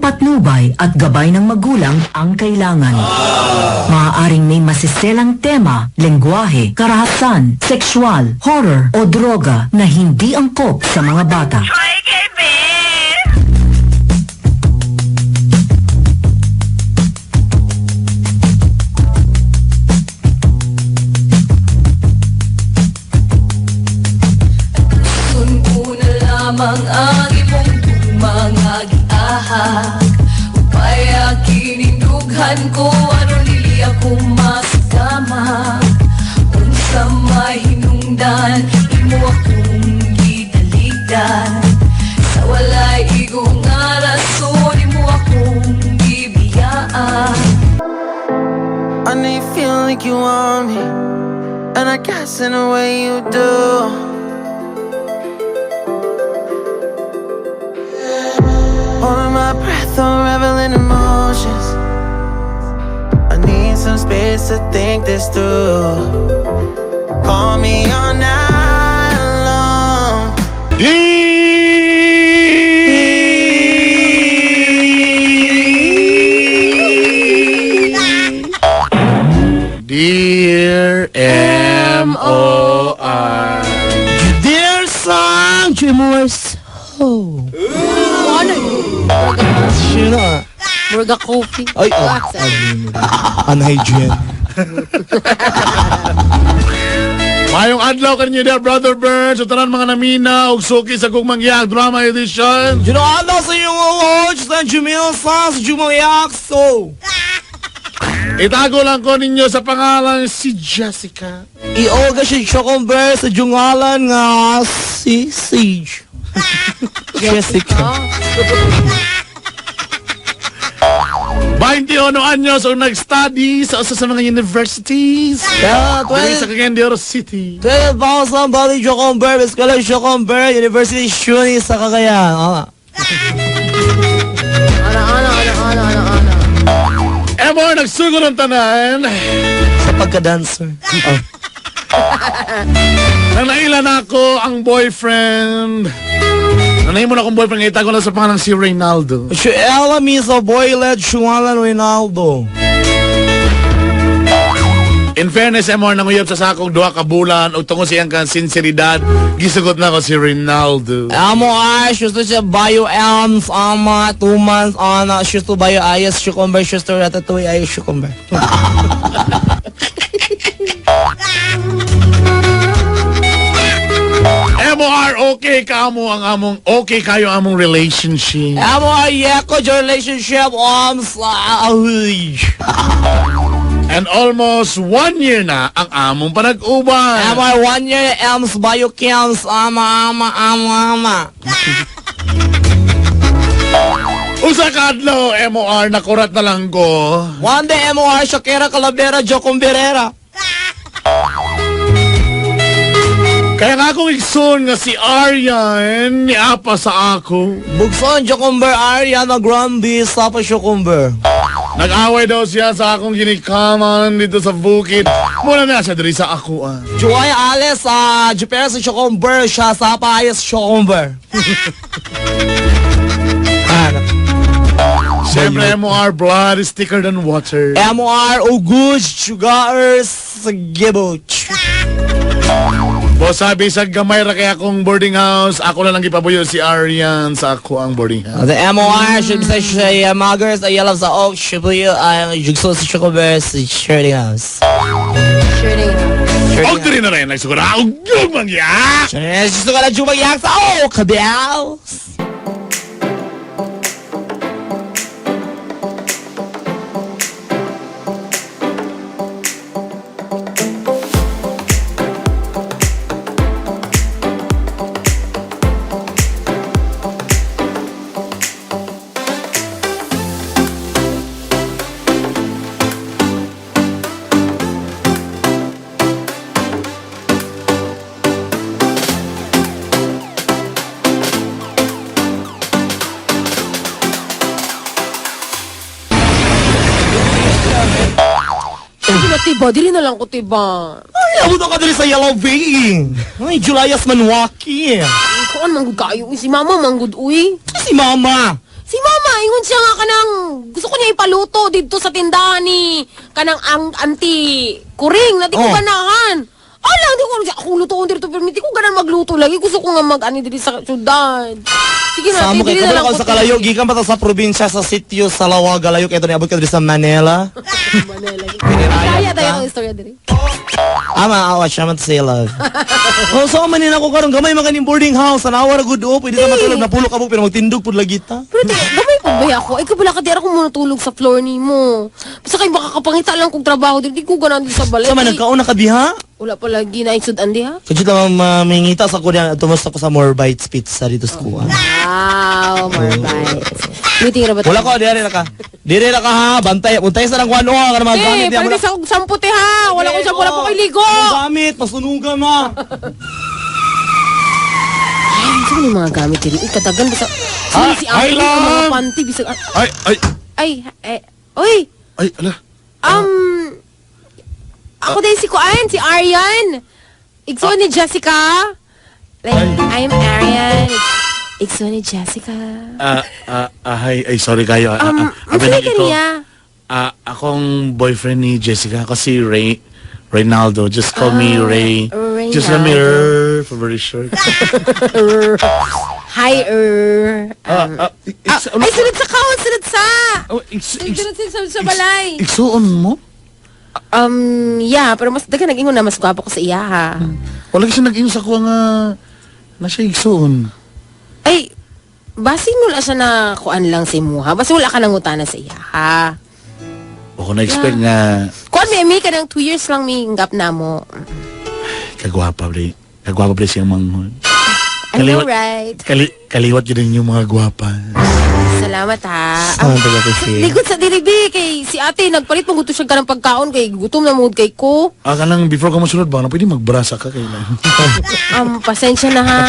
patnubay at gabay ng magulang ang kailangan. Maaaring may masiselang tema, lengguwahe, karahasan, sexual, horror o droga na hindi angkop sa mga bata. Sun ko na lamang ang imong mga giahak. Upaya kinindughan ko aron dili ako masugama. Unsa may hinungdan imo akong gitalikdan. Sa walay igong nga rason imo akong gibiyaan. I know you feel like you want me, and I guess in a way you do. Holding my breath, unraveling emotions. I need some space to think this through. Call me all night long. Dear M.O.R. Dear song, Dreamers. Oh. Ano? Sino? Murga coffee. Ay, oh. Unhygiene. Mayong adlaw kanyo dear Brother Burns sa tanan mga namina og suki sa Gugmang Yak Drama Edition. You know, adlaw sa inyong lodge sa Jumil sa Jumayak so. Itago lang ko ninyo sa pangalan si Jessica. Ioga siya Chocomber sa jungalan nga si Siege. Jessica. 21 anyos og nag-study sa usa sa mga universities. Yeah, Diri sa Cagayan de Oro City. 12,000 body Chocomber, Eskwela Chocomber, University Shuni sa Cagayan. Ah. Ana, ana, ana, ana, ana, ana. MR nagsugod ang tanan. Sa pagka-dancer. Oh. Nang naila na ako ang boyfriend. Nanay mo na akong boyfriend, itago lang sa pangalan si Reynaldo. Si Ella Misa Boylet, Shualan Rinaldo. In fairness, MR, nanguyab sa sakong duha ka bulan ug tungod sa iyang kang sinseridad, gisugot na ko si Reynaldo. Amo ay, shusto siya bio elms, ama, 2 months, ana, shusto bio ayos, shukumber, shusto ratatouille, ayos, shukumber. MR, okay ka mo ang among, okay kayo ang among relationship. Amo ay, yeko, your relationship, arms, ah, And almost one year na ang among panag-uban. Amo ay, 1 year, elms, bio camps, ama, ama, ama, ama. Usa ka adlaw, MOR, nakurat na lang ko. One day, MOR, Shakira Calavera, Jocomberera. Kaya nga akong igsoon nga si Aryan niapa sa ako. Bugson, Jocomber, Ariana Grande, Sapa Jocomber. Nag-away daw siya sa akong ginikaman dito sa bukid. Muna na siya diri sa ako ah. Joy Ales, ah, Jupera sa Jocomber, siya Sapa Ayos Jocomber. Siyempre, MOR, blood is thicker than water. MOR, Uguj, Sugars, Gibuch. Boss, sabi sa gamay ra kay akong boarding house, ako na lang gipabuyo si Aryan sa ako ang boarding house. The MOR, should be sa Magers, Ayala sa Oak, Shibuya, ay Jugso sa Chocomber, sa Shirley House. Shooting. Og diri na rin nagsugod og gugmang yak. Gusto ka na jumayak sa Oak, Kabels! Sige na, tiba. Dili na lang ko, tiba. Ay, abot ka dali sa Yellow Bay. Ay, Julius Manwaki. Kuan, manggod kayo. Uy, si mama, manggod, uy. Si Mama. Si mama, ingon siya nga kanang gusto ko niya ipaluto didto sa tindahan ni kanang ang auntie Kuring na di ko ganahan. Ala, di ko ako lutoon dito pero di ko ganahan magluto lagi. Gusto ko nga mag-ani diri sa syudad. Sige na, Samo kay diri na kabalo lang ka ko, sa kalayo, gikan pa ta sa probinsya sa sitio sa Lawaga layo kay niabot ka diri sa Manila. Manila. Kaya tayo ang istorya diri. Ama, awa siya man to say love. Oh, so man ako karon gamay man kaning boarding house, anawa ra gud oh, pwede ta matulog na pulo ka mo pero magtindog pud lagi ta. Pero di, gamay po ba ako? Ay, kabala ka, di ako muna tulog sa floor ni mo. Basta kayo baka kapangita lang kong trabaho diri. Di ko ganahan diri sa balay. Sa man nagkaon na ka diha? Wala pa lagi na isudan diha. Kadyo lang mamingita sa kunya tumas ako sa More Bites Pizza dito sa kuha. Wow, more bites. Meeting ra ba Wala ko dire ra ka. Dire ra ka ha, bantay, bantay sa lang kuan oh, kana mga gamit Eh, diha mo pwede na. sa kong samputi ha. Wala ko sampu, wala po kay ligo. Mga gamit, pasunugan ma. Ay, saan yung mga gamit diri? Uy, kadagan basta. Saan si ay, Ate ang mga love! panty bisag Ay, ay, ay, ay, oy, ay, ala. ako din si Kuan, si Aryan. Igsoon ni Jessica. Like, I'm Aryan. Igsoon ni Jessica. Ah, ah, ah, hi. Ay, sorry kayo. Ah, ah, Ano abi ka niya? Ah, akong boyfriend ni Jessica kasi Ray Reynaldo. Just call me Ray. Just call me Reynaldo. Ray for very short. Hi, er. Ah, ah, Ah, ay, sunod sa kaon, sunod sa. Oh, Sunod sa balay. Igsuon mo? Yeah, pero mas daga nag-ingon na mas gwapo ko sa iya ha. Wala kasi nag-ingon sa kuha nga na siya igsuon. Ay, basin wala siya na kuan lang sa imuha. Basin wala ka nang utana sa iya ha. O ko na-expect nga Kuan may mi ka ng 2 years lang mi gap na mo. kagwapa bre. Kagwapa bre siyang manghod. I know, right? Kaliwat yun yung mga gwapa. Salamat ha. Saan taga kasi? Likod sa diribi kay si ate nagpalit mo gusto siya ka ng pagkaon kay gutom na mo kay ko. Ah, kanang before ka masunod ba, na pwede magbrasa ka kay lang. Pasensya na ha.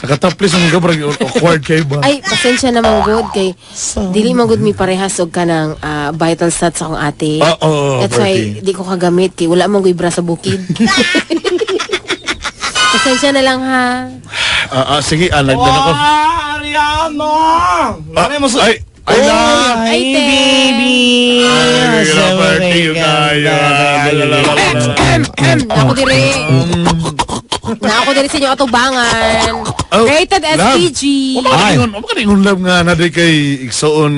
Nakataplis ang gabrag awkward kay ba? Ay, pasensya na man good kay dili man gud mi parehas og kanang vital stats akong ate. Ah, oo, oo, That's why Bertie. di ko kagamit kay wala man guy bra sa bukid. Pasensya na lang ha. Ah, ah, sige, ah, nagdala ko. Ah, Ariano! Ah, ay, ay, love! Ay, Ay, te. baby! Ay, party you kayo. Ah, la, la, la, la, la. Nako dire. Nako dire sa inyo atubangan. Oh, Rated love. SPG. Wa ka ningon love nga na di kay igsuon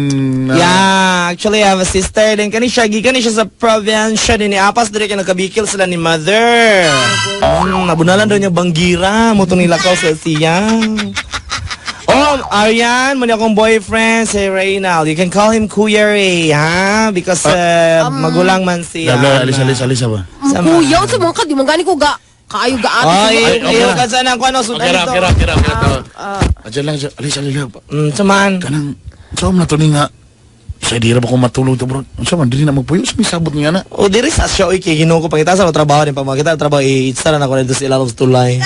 na. Yeah, actually I have a sister din kani siya gikan ni siya sa probinsya din ni Apas dire kay nagkabikil sila ni mother. Nabunalan daw niya banggira mo to nilakaw sa siya. Oh, Arian, mo ni akong boyfriend si Reynald. You can call him Kuya Ray, ha? Because magulang man siya. Love, love, alis, alis, alis ba? Sama. Kuya, unsa man ka di man gani ko ga kaayo ga ate. Ay, Ay, okay ayaw na. ka sana kung ano sudan Okay ra, ito. okay ra, okay ra, okay ra. Adyan lang, adyan. Alis, alis, love. Samaan. Kanang, sa na to ni nga, sa di ra ba kung matulog to bro? Unsa man, dili na magpuyo, sa may sabot niya na. O diri sa siya oy kay Ginoo ko pangita sa trabaho din pag makita trabaho i-itsa na ako dito sa ilalom sa tulay.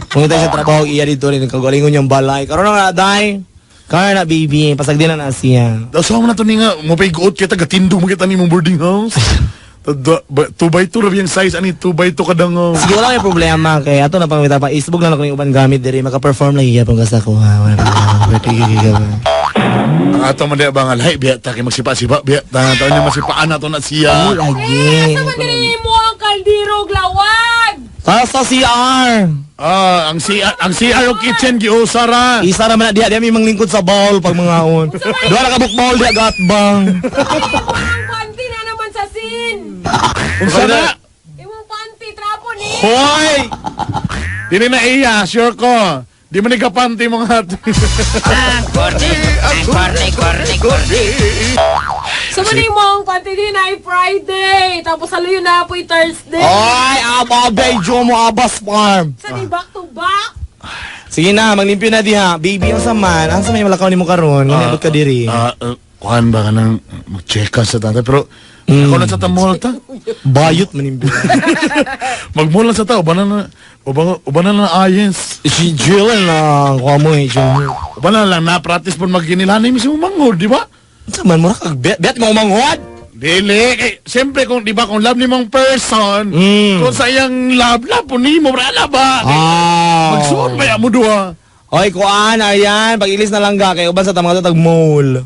Pangita siya trabaho iya dito rin kagalingon yung balay. Karon na day. Karon na baby, pasagdi na na siya. Daw sa na to ni nga, mapay-guot kita, gatindog mo kita ni mong boarding house. 2 by 2 ra yung size ani 2 by 2 kadangog. Sige, wala may problema kay ato na pangita pa isbog na lang ko yung uban gamit diri maka-perform lagi gyapon ka sa kuha. Wala problema. Ang ato man diya ba nga lahi biya ta kay magsipa-sipa biya ta taon niya masipaan na to na siya. Lagi. Asa man diri mo ang kaldero glawag? Para sa CR. Ah, ang CR o kitchen giusa ra. Isa ra man na diha diha may manglingkod sa bowl pag mga on. Duha ra ka book bowl diha gatbang. Ang panty na naman sa sin. Unsa na? Imong panty trapo ni. Hoy! Dili na iya, sure ko. Di man nagkapanti mga ate. So man mo ang panty din ay Friday, tapos halo yun na po Thursday. Oy, aba medyo mo abas farm. Sa di back to back. Sige na, maglimpyo na diha. Baby, ang saman. Ang sa may malakaw ni mo karon. Nga ka diri. Ah, kuhan ba ka nang mag-check ka sa tata pero ako lang sa tamol ta. Bayot manimbyo. Magmula sa tao, uban na uban na na ayes. Si Jillian na kuha mo eh. Jillian. Uban na lang na practice pud magginilhanay mismo manghod, di ba? Saman mo na kag bet bet mo manghod. Dili, kay siyempre kung di ba kung love ni mong person, kung sa iyang love love po nimo wala ba? Ah. Magsuot ba ya mo duha? Oy, kuan, ayan, pag-ilis na lang ga kay uban sa tamang tag mall.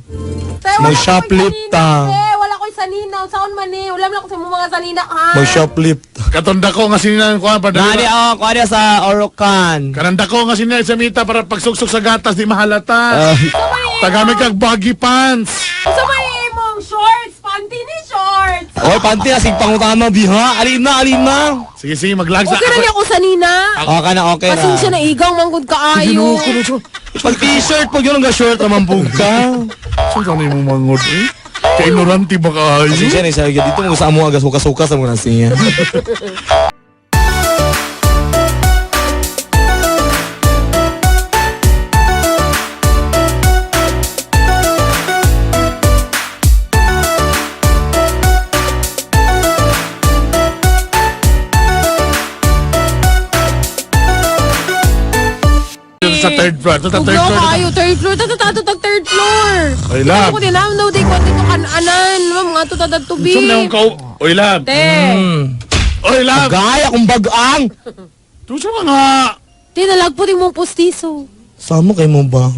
Te, Ay, wala Mag shoplift ko'y ta. sanina, eh. Wala ko'y sanina. Saan man eh. Wala man ako sa imong mga sanina, ha? Mag shoplift. Katong dako nga sinina kuan pa Nani dali. oh, kuha sa Orocan. Kanang dako nga sinina sa mita para pagsuksok sa gatas di mahalata. Ah. Tagamit kag baggy pants. Sa may imong shorts, panty ni shorts. Oy, panty na sig pangutana biha. Alin na, alin na. Sige sige maglag sa Okay na niya ako sanina. Okay na, okay na. Pasensya na igaw manggod kaayo. Pag t-shirt, pag yun ang ga-shirt naman po ka. Saan ka na imong mangod eh? Kay ignorante ba kaayo? Pasensya na siya. Dito mo sa amo agas suka-suka sa mga siya. Dito sa third floor. Ito sa third Tuglo floor. kaayo, third floor. Tatato tag third floor. Oy, love. Ako din no day ko dito kananan. Ma'am, nga to tatad to be. Sum na yung kau. Oy love. Te. Oy love. Gaya kung bagang. Tuso ka nga. Te, nalagpo din mong postiso. Samo kay mo ba?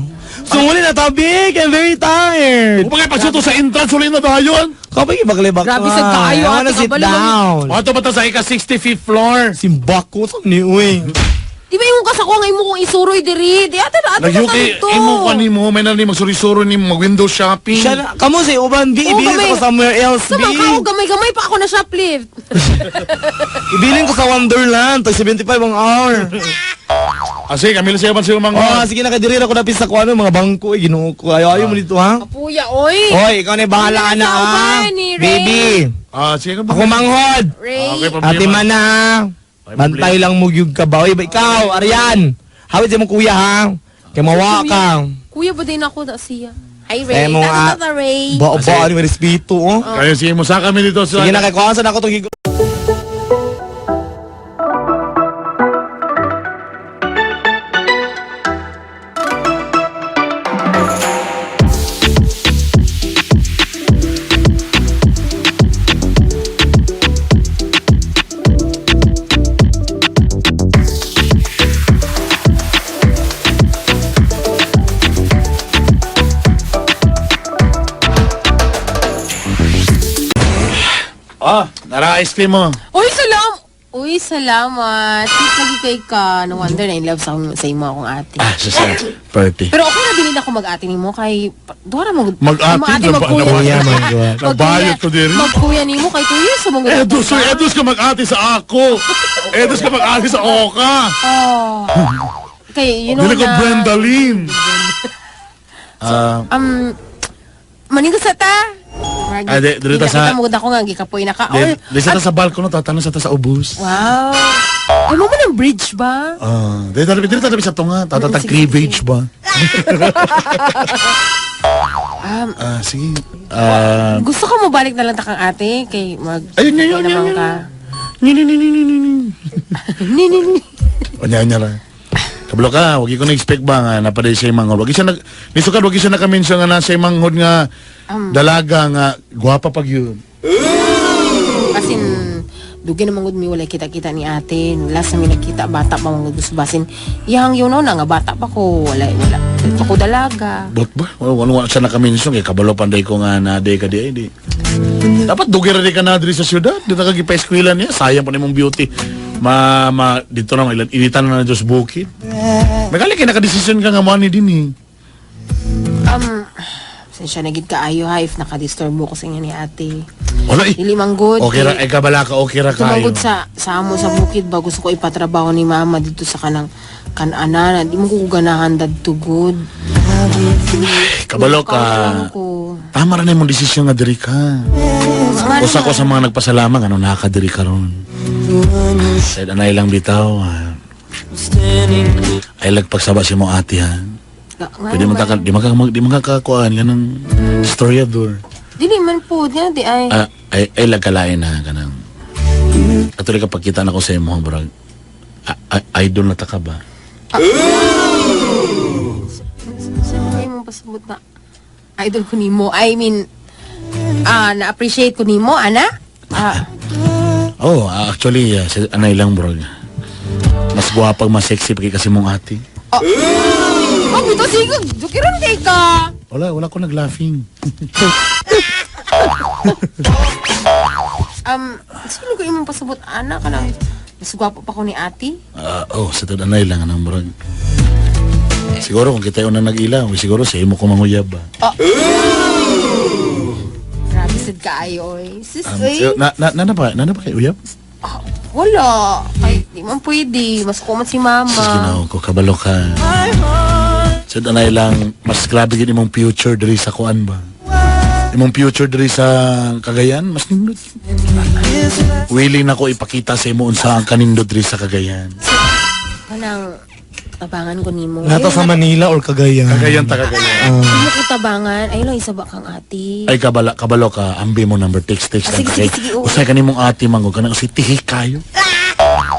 Sunguli na tabig. I'm very tired. Kung bakit pagsuto sa entrance, uli na tayo. Kapag ibaglibak Grabe sa kaayo, I wanna ate, sit kabalo lang. down. Ato ba ta sa ika 65th floor? Simbak ko sa ni uy. Di ba yung kasako nga imo kong isuroy diri? Di ate na ate Nagyuki, to. imo ka nimo, may na ni magsurisuro ni mag window shopping. Siya na, kamo si uban bi, Oo, ibilin gamay. ko somewhere else Sa bi. mga kao, gamay-gamay pa ako na shoplift. Ibilin ko sa Wonderland, tag 75 ang hour. Asi, kami lang siya man siya mga. Oh, sige na kay diri ra ko dapit sa kuano mga bangko eh Ginoo ko. Ayo ayo mo dito ha. Kapuya, oy. Hoy, ikaw na bahala ka na Sa ah. uban ni Ray. Baby, Ah, sige ako manghod. Ray. Okay, problema. Ate mana. Okay, Bantay lang mo gyud ka ba? Oy, ba ikaw, Arian. Hawid sa mong kuya ha. Kay mawa ka. Kuya ba din ako na siya? Hi, Ray. Eh, mo nga- Tata, tata, Ray. Ba ba ano may respeto oh. Kaya sige mo sa kami dito sa Sige na kay kuan sa nako tong gigo. Ah, nara ice cream mo. Uy, salam! Uy, salamat. Sweet lagi kay ka. No wonder na in love sa imo akong ate. Ah, sa party. Pero okay na din ako mag-ate nimo kay duha ra mo Mag-ate, ate magkuya. Kuya man god. Nabayot ko diri. Magkuya nimo kay 2 years mo Edos, oy, edos ka mag-ate sa ako. Edos ka mag-ate sa Oka. Oh. Kay you know Dili ko na Brendaline. Ah, Maningo sa ta. Ah, di- diri ta sa- Mo ako nga gikapoy na ka. di, Oy, di sa ta sa balkon tatanaw sa ta sa ubos. wow. Ay mo man ang bridge ba? Ah, di ta dili ta sa tunga, tatatag Sige, cleavage ba? Ah, sige. Ah, Gusto ka mo balik na lang ta kang ate kay mag Ayun, yun, yun, naman yun, yun. ka. ni ni ni ni ni ni. Ni ni ni. Unya unya ra. Kablo ka, wag ko na-expect ba nga napaday siya yung manghod. Wag siya nag nisukad wag siya naka-mention nga na siya yung manghod nga dalaga nga gwapa pag yun. Asin dugi na mangud mi walay kita-kita ni ate. Last na mi nagkita bata pa mangud gusto basin. Yang yun na nga bata pa ko wala wala pa ko dalaga. Bot ba? Wala wala wala siya naka-mention kay kabalo panday ko nga na day ka di ay di. Dapat dugi ra di ka na diri sa syudad, dito ka gipa-eskwela niya, sayang pa nimong beauty. Ma, ma dito na ilan initan na na Diyos bukid. Magali kay nakadesisyon ka nga mo ani din eh. Pasensya na gid kaayo ha if nakadisturb mo ko sa inyo ni ate. Wala eh. Dili man good. Okay ra ay kabala ka, okay ra kayo. Tumagod sa amo sa bukid ba gusto ko ipatrabaho ni mama dito sa kanang kanana di mo ko ganahan dadto good. Kabalo ka. Lang ko. Tama ra na imong desisyon nga diri ka. Nga Usa ko naman. sa mga nagpasalamat ano nakadiri ka ron. Said anay lang bitaw. Ah. Ay lagpagsaba si mo ate ha. Nga Pwede man naman. ka di man ka mag, di man ka kakuan kanang storyador. Dili man po, nga di ay. Ah, ay ay lagkalain ha kanang. Atuloy kapag kita na ko sa imo brag. Idol na ta ka ba? Saan mo pasabot na idol ko nimo? I mean, na-appreciate ko nimo, ana? Ah, Oh, actually sa anay lang brag. Mas gwapag mas sexy pa kay kasi mong ate. oh, bito sige, dukiron kay ka. Wala, wala ko nag-laughing. Sino ko imong pasabot ana kanang mas gwapo pa ko ni ate? Ah, oh, sa tadanay lang anang murag. Siguro kung kita una nag-ila, siguro sa imo ko manguyab ba. Grabe sad kaayo oy. Sis, oy. Na na ba kay uyab? Ah, wala. Ay, di man pwede. Mas kumat si mama. Sus, Ginoo ko kabalo ka. Sa tanay lang mas grabe gid imong future diri sa kuan ba. Imong future diri sa Cagayan mas nindot. Willing na ko ipakita sa imo unsa ang kanindot diri sa Cagayan. Kanang tabangan ko nimo. Nato sa Manila or Cagayan. Cagayan ta Cagayan. Hindi ko tabangan. Ay lang isa ba kang ate? Ay kabala kabalo ka ambi mo number text text Ah, lang sige, ka kay. sige, sige, oo. Usay kanimong ate mango kanang si tihi kayo.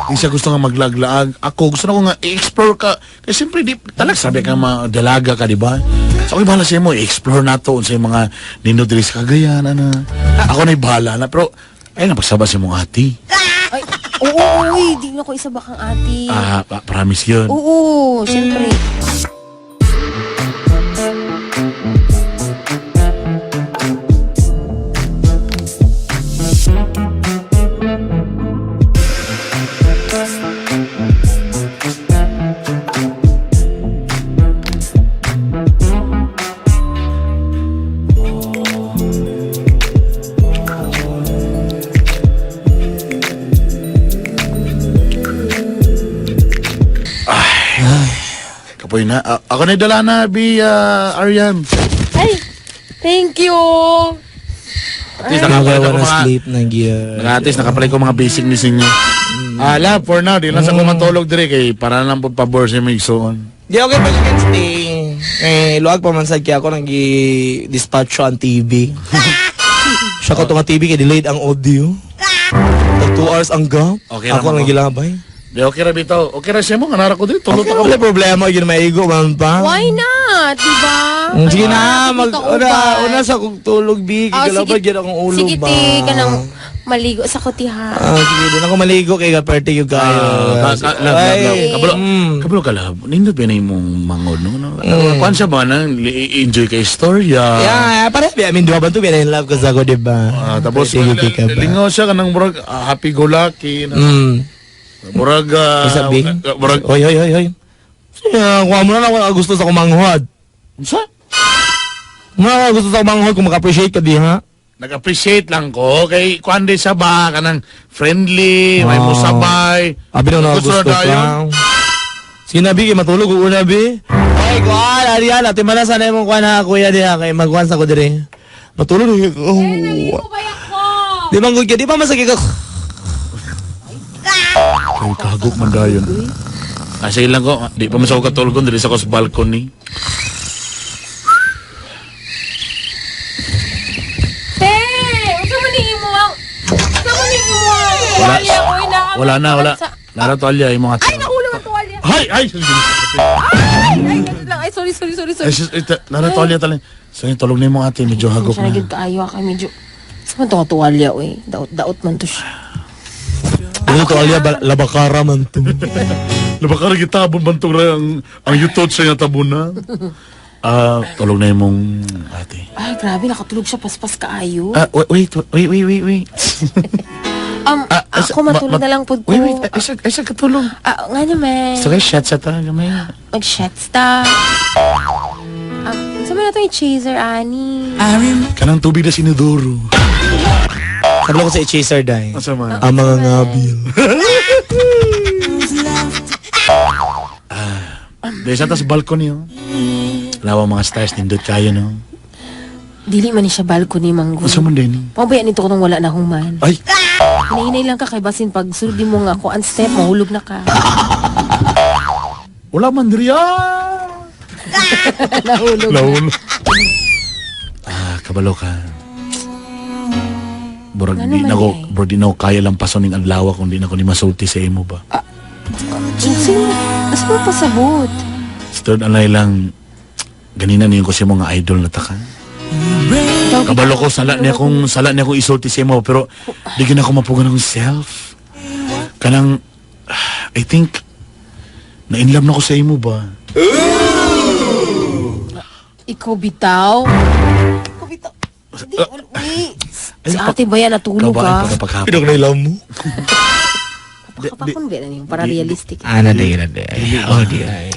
Di siya gusto nga maglaglaag. Ako gusto na ko nga i-explore ka. Kasi siyempre di talag sabi ka ma dalaga ka di ba? So ako bahala sa imo i-explore nato unsay mga nindot diri sa Cagayan ana. Ako na bahala na pero ay napagsaba sa imong ate. Ay, oo, oy, di na ko isa ba kang ate? Ah, promise yun. Oo, siyempre. Kapoy na. Ah, ako na dala na bi ah, Aryan. Ay, thank you. At least nakapalit Nagawa ako na mga sleep na gear. At least nakapalit ko mga basic needs ninyo. Ah, love, for now, di lang sa kumatulog dire kay para lang po pabor sa mga igsoon. Di okay pa you can stay. Eh, luag pa man sad kaya ako nang gi-dispatcho ang TV. Siya ko tunga TV kay delayed ang audio. Tag 2 hours ang gap. Okay ako ra nang mo. gilabay. Di okay ra bitaw. Okay ra siya mo nga nara ko diri tulog Okay, ako. wala problema yun maigo man pa. Why not? Diba? Sige Ay, na, mag kita una, ubay. una sa kong tulog bi, Ah, gigalabay sige. gyud akong ulo Sige, ba. te, kanang maligo sa kuti ha. Ah, sige, doon ako maligo kay ga-party yung kayo. Ah, love, love, love. Ay, Kabalo, kabalo ka love. Nindot ba na imong mangod no? No? Kuan siya ba nang enjoy kay istorya. Yeah, pareha ba? I mean, duha ba to? in love ka sa ako, di ba? Ah, tapos Party yung ka ba? lingaw siya kanang murag ah, happy go lucky na. Murag Isa, Bing? murag Hoy, hoy, hoy, hoy. Siya, kuha mo na lang ako gusto sa kumanghod. unsa? Mo na gusto sa kumanghod kung maka-appreciate ka di ha? Nag-appreciate lang ko kay kuan di siya ba kanang friendly, may Ah. musabay. Abi na Gusto gusto na dayon. ka. Sige na, Bi, kay matulog ko una, Bi. Ay, kuhan, Ariana, ate mana sana imong kuhan ha, kuya diha, kay magkuhan sa ko dire. Matulog na oh. Di ba, good ka, di ba masakit ka? Kay kagok man dayon. Ah, sige lang ko, di pa man sa ako katulog diri sa ko sa balcony. Te, unsa man ni imo ang unsa man ni imo ang Wala. tuwalya, oy, naa- Wala na, wala. Sa- Nara tuwalya imong ate. Ay, nahulog ang tuwalya. Hay, ay. Ay, ay, ganun lang. Ay, sorry, sorry, sorry, Ay, sorry. sis, ito, nara tuwalya tali. Sige, tulog na imong ate, medyo hagok Siya na. na. Kaayo ka medyo. Sa man to nga tuwalya, oy. Daot, daot man to siya. Ano to, Alia, labakara man to. Labakara gitabon bantog ra ang yutod sa iyang tabunan. Ah, tulog na imong ate. Ay, grabe, nakatulog siya paspas kaayo. Ah, wait, wait, wait, wait, wait. Um, ako matulog na lang pud ko. Wait, wait, ay, sa, ay, sa katulog. Ah, nga naman. So, guys, shot sa ta, gamay. Mag-shots ta. Unsa man na to yung chaser, ani? Kanang tubig na sinuduro. Sabi ko sa chaser day. Asa man? Ang mga ngabil. Dahil sa tas balcony, oh. Lawa mga stars, nindot kayo, no? Dili man ni siya balcony, manggo. Asa man din? Pabayaan nito ko nung wala na human. Ay, Hinahinay lang ka kay basin pag sulod mo nga ako ang step, mahulog na ka. wala man diri, ah! Nahulog. Nahulog. Ah, kabalo ka. Burag Ano di man na ko, ay? burag di na ko kaya lang paso ning adlaw kung di na ko ni masulti sa imo ba. Sino, asa mo pasabot? Sa third anay lang, ganina niyo ko siya mga idol na taka. Kabalo ko, sala niya akong isulti sa imo, pero di gina ako mapugan akong self. Kanang, I think, na-inlove na ko sa imo ba? Ikaw bitaw. Ikaw bitaw. Di, uy. Si Ay, ate ba yan natulog Kabain ka? pagkapakapon. Pinag na ilaw mo. Pakapakon ba na yung para realistic. Ana di na di. Oh di ay.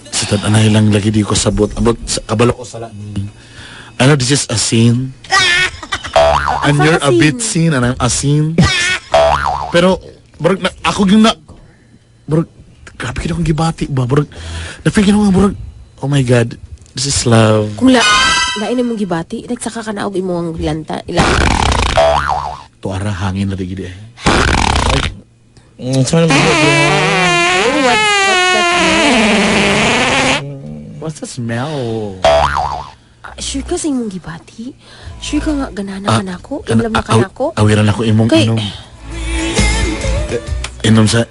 Sa tad anay lang lagi di ko sabot. Abot sa kabalo ko sala ni. I know this is a scene. And you're a bit scene and I'm a scene. Pero murag na, ako yung na murag grabe kid akong gibati ba murag na feel ko nga murag oh my God, this is love. Kung la, lain na mong gibati, nagsaka ka na og imong lanta. Ila. Tuara hangin na di gid eh. Sa man Oh, what's that? What's the smell? Ah, sure ka sa imong gibati? Sure ka nga ganana ka nako? In love na ka nako? Awiran ako imong inom. Eh, inom sa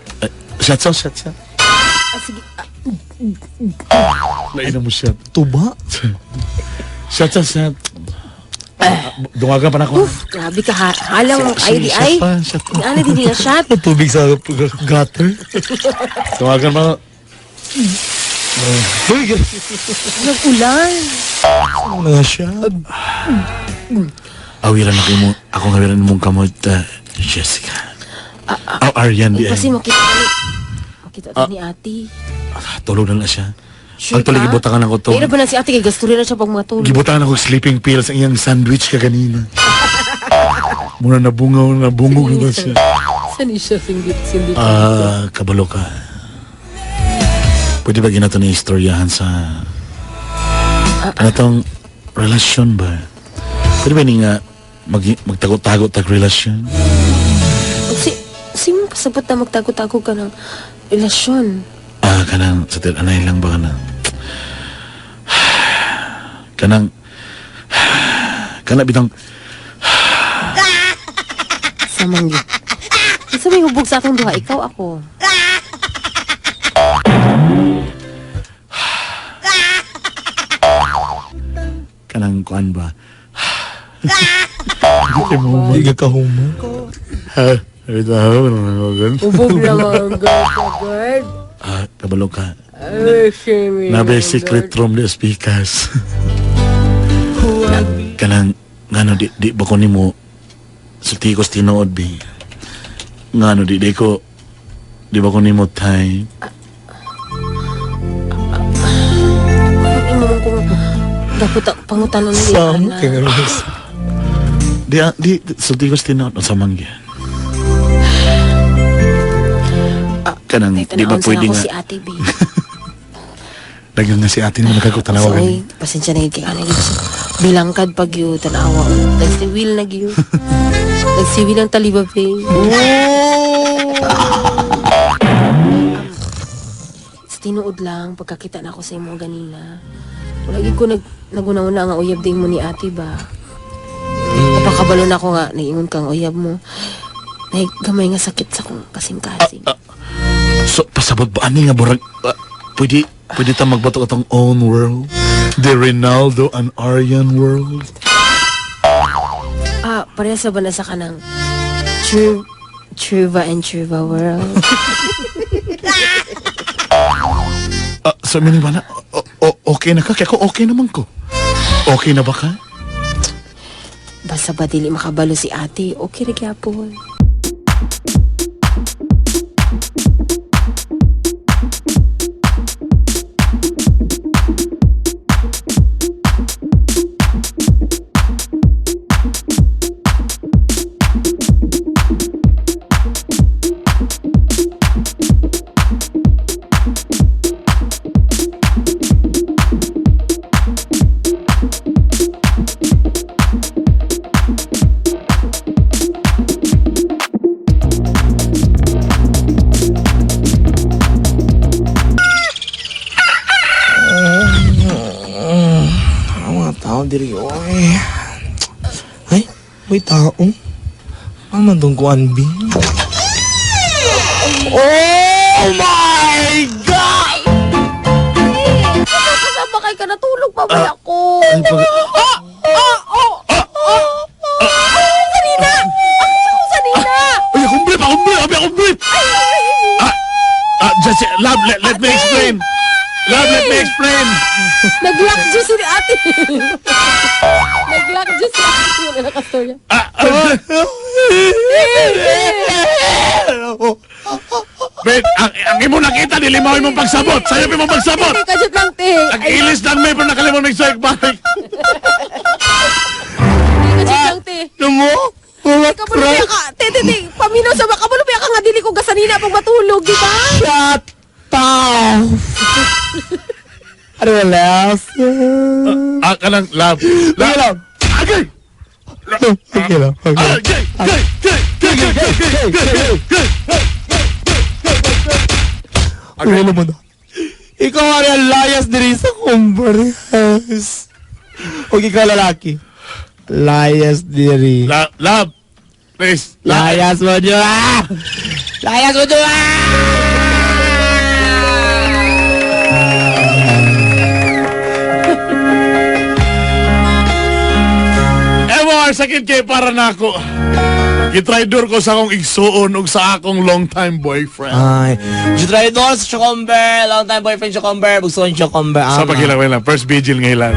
shot sa shot sa. Ah, sige. Ah, Lainom mo shot. Tuba. Shot sa shot. Dungagan pa na ako. Oof, grabe ka ha. Halang ay di Shot ay. pa, shot pa. Ano di nga shot? Tubig sa gutter. Dungagan pa. Uy, Nag-ulan. ano na nga siya? Awiran ako imong akong awiran imong kamot, Jessica. Oh, Aryan di ay. Kasi makita ta ni ate. Ah, tulog na lang siya. Sure Actually, ka? gibutangan ako to. Pero ba na si ate kay gasturya na siya pag matulog. Gibutangan ako sleeping pills ang iyang sandwich kaganina. Muna nabungaw, nabungog na ba siya. Saan siya singgit sindit? Ah, kabalo ka. Pwede ba ginato ni istoryahan sa ano tong relasyon ba? Pwede ba ni nga magtago-tago tag relasyon? Si si mo pasabot na magtago-tago ka ng relasyon. Ah, kanang sa til anay lang ba kanang kanang kana bitang Sa manggi. Sa may hubog sa atong duha, ikaw ako. Kanang kuan ba? Hindi ka kahuma. Ha? Wait, ah, Hubog na mga girl. Ah, kabalo ka. Ay, shame. Nabe secret room di speakers. Kanang ngano di ba ko nimo sulti ko sa tinuod bi. Ngano di ko di ba ko nimo time. Imo man kung dapat pangutanon ni Sam, Ana. kay nga rin. Di ah, di sulti ko sa tinuod unsa man gyud. Kanang Ay, di ba tanawon pwede sana ako nga si Ate B. daghang nga si ate nimo nagkakutanawa So, gani. ay, pasensya na yun kay Ana. Bilangkad pag yun, tanawa. Nagsiwil na yun. Nagsiwil ang taliba, babe. Sa tinuod lang, pagkakita na ako sa imo ganina. Wala gyud ko naguna-una nga uyab din mo ni ate ba. Napakabalo na ako nga, naingon kang uyab mo. Nay, gamay nga sakit sa kong kasing-kasing. So pasabot ba ani nga burag pwede pwede ta magbato atong own world? The Ronaldo and Aryan world. Ah, pareha sa ba na sa kanang Truva and Truva world? Ah, so meaning ba na okay na ka? Kaya ko okay naman ko. Okay na ba ka? Basta ba dili makabalo si ate, okay ra gyapon. Ang mga tao diri oy. Ay, may tao. Ang man tong kuan bi. Oh my God! Kasama kay ka natulog pa ba ako? Ay, pag- Ah! Ah! Oh! Oh! Oh! Sanina! Ako sa kong sanina! Ay, akong brief! Akong brief! Abi, akong brief! Ah, just, love, let me explain. Love, let me explain. Nag-lock juice si ate. Nag-lock juice si ate. Wala na kastorya. Ah, ah, Wait, ang imo nakita, dili mao imong pagsabot. Sayo pa imong pagsabot. Te, kadyot lang, te. Ang ilis lang may pero nakalimot may soy balik. Kadyot lang, te. Ano mo? Mga Kabalo pa ka. Te, te, te. Paminaw sa ba? Kabalo pa ka nga dili ko gasanina pag matulog, di ba? Shut up! Ano else? Ah, kanang love. Love. Love. Agay! Okay lang. Okay. Agay! Gay! Gay! Gay! Gay! Gay! Gay! Gay! Gay! Ano mo na? Ikaw ang layas diri sa conference. O ikaw lalaki. Layas diri. Love, love. Please. Love. Layas mo dyan! Ah! Layas mo dyan! Ah! Ewan, sakit kay para nako. Gitraidor ko sa akong igsuon ug sa akong long-time boyfriend. Ay, Jutray doon sa Chocomber. Long time boyfriend Chocomber. Bugso ng Chocomber. Sa paghilang lang, first vigil ngayon lang.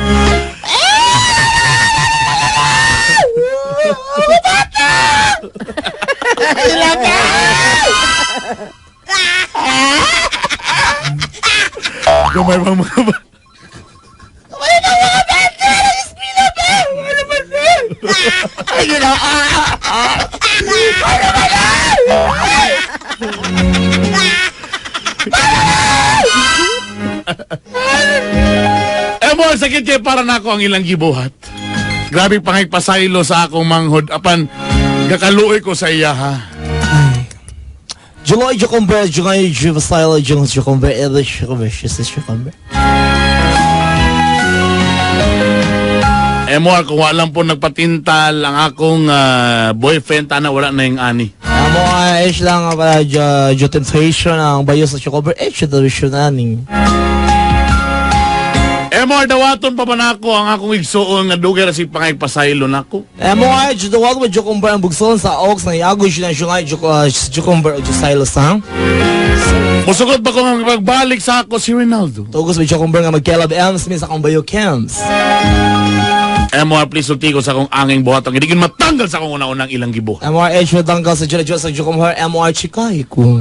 Gamay pang mga ba? Eh mo, sakit kay para nako ang ilang gibuhat. Grabe pangigpasaylo sa akong manghod apan gakaluoy ko sa iya ha. July Chocomber. July Juvasilo July Chocomber. Ebe Chocomber. Sister Chocomber. Eh mo, kung wala po nagpatintal ang akong boyfriend, tana wala na yung ani. Amo ay ish lang ang pala jo temptation ang bayo sa Chocomber. Eh, siya daw siya naning. Eh mo, dawaton pa ba nako ang akong igsuon nga dugay ra si pangigpasaylo nako. Eh mo ay juduwag mo Chocomber ang bugson sa Oaks na iago siya na July Chocomber o Jusilo sang. Musugot ba ko nga pagbalik sa ako si Ronaldo? Tugos may Chocomber nga magkelab M. Smith sa akong bayo Kems. Eh mo, please sulti ko sa akong anging buhat ang hindi matanggal sa akong una-unang ilang gibuhat. MRH mo tanggal sa Jula Jula sa Chocomber. MR Chikay ko.